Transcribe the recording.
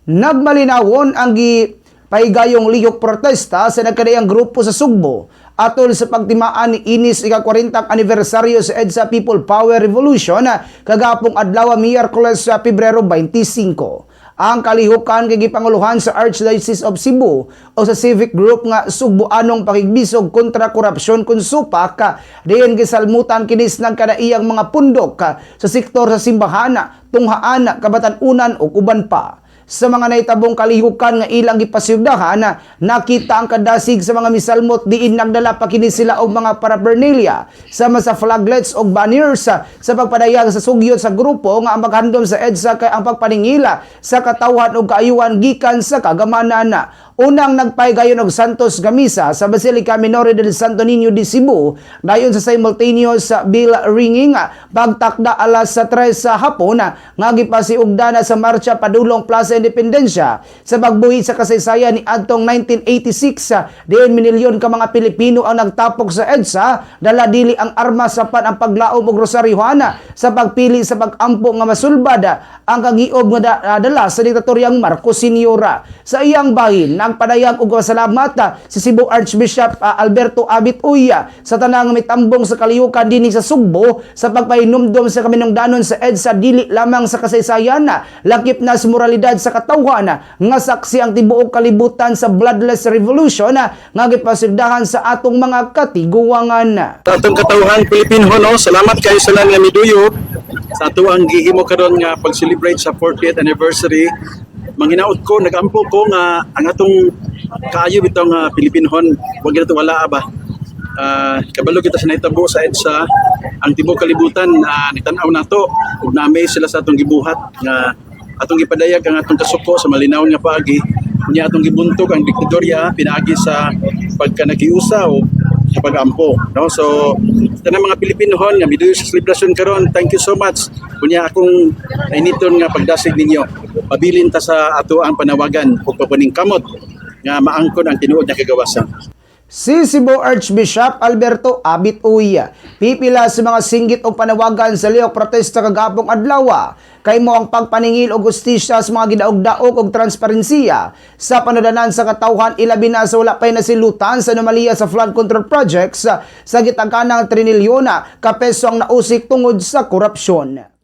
Nagmalinawon ang gipahigayong lihok protesta sa nagkadaiyang grupo sa Sugbo atol sa pagtimaan niinis ika-40 anibersaryo sa EDSA People Power Revolution kagahapong adlaw, Miyerkules sa Pebrero 25. Ang kalihukan kay gipanguluhan sa Archdiocese of Cebu o sa civic group nga Sugbuanong Pakigbisog kontra Korupsyon CONSOPAC, diin gisalmutan kinis ng kadaiyang mga pundok sa sektor sa simbahan, tunghaan, kabatan-unan ug uban pa. Sa mga nahitabong kalihukan nga ilang gipasugdahan, nakita ang kadasig sa mga misalmot diin nagdala pa kini sila og mga paraphernalia sama sa flaglets og banners sa pagpadayag sa sugyot sa grupo nga ang paghandom sa EDSA kay ang pagpaningila sa katawhan og kaayuhan gikan sa kagamanan. Unang nagpahigayon og Santos nga misa sa Basilica Minore del Santo Niño de Cebu dayon sa simultaneous bell ringing pagtakda alas sa 3 sa hapon nga gipasiugda na sa marcha padulong Plaza Independencia sa pagbuhi sa kasaysayan ni adtong 1986, diin minilyon ka mga Pilipino ang nagtapok sa EDSA dala dili ang armas apan ang paglaom og rosaryohan sa pagpili sa pag-ampo nga masulbad ang kagiob nga dala sa diktatoryang Marcos Sr. Sa iyang bahin, nagpadayag og salamat si Cebu Archbishop Alberto Abit Uy sa tanang mitambong sa kalihukan dinhi sa Sugbo sa pagpahinumdom sa kaminungdanon sa EDSA dili lamang sa kasaysayan, lakip na sa moralidad sa katawhan nga saksi ang tibuok kalibutan sa bloodless revolution nga gipasigdahan sa atong mga katiguwangan. Sa atong katawhan Pilipino, no, salamat kayo sa lang nga miduyot sa ato ang gihimo karon nga pag-celebrate sa 40th anniversary. Manghinaot ko, nagampo ko nga ang atong kaayo bitong Pilipinohon, wag gid wala ba. Kabalo kita sa nahitabo sa EDSA, ang tibuok kalibutan nagtan-aw nato ug na-amaze sila sa atong gibuhat nga atong gipadayag ang atong kasuko sa malinawon nga paagi. Unya atong gibuntog ang diktadorya pinaagi sa pagkanakiusa o sa pag-ampo, no? So tanang mga Pilipinohon nga miduyo sa selebrasyon karon, thank you so much. Unya akong nainiton nga pagdasig ninyo, pabilin ta sa ato ang panawagan ug pagpaningkamot nga maangkon ang tinuod nga kagawasan. Si Cebu Archbishop Alberto Abit Uy, pipila sa mga singgit og panawagan sa lihok protesta kagahapong adlaw kay mo ang pagpaningil og hustisya sa mga gidaog-daog og transparensiya sa panudanan sa katawhan, ilabi na sa wala pay nasilutan sa anomalya sa flood control projects sa gitaganang trinilyona ka peso ang nausik tungod sa korupsyon.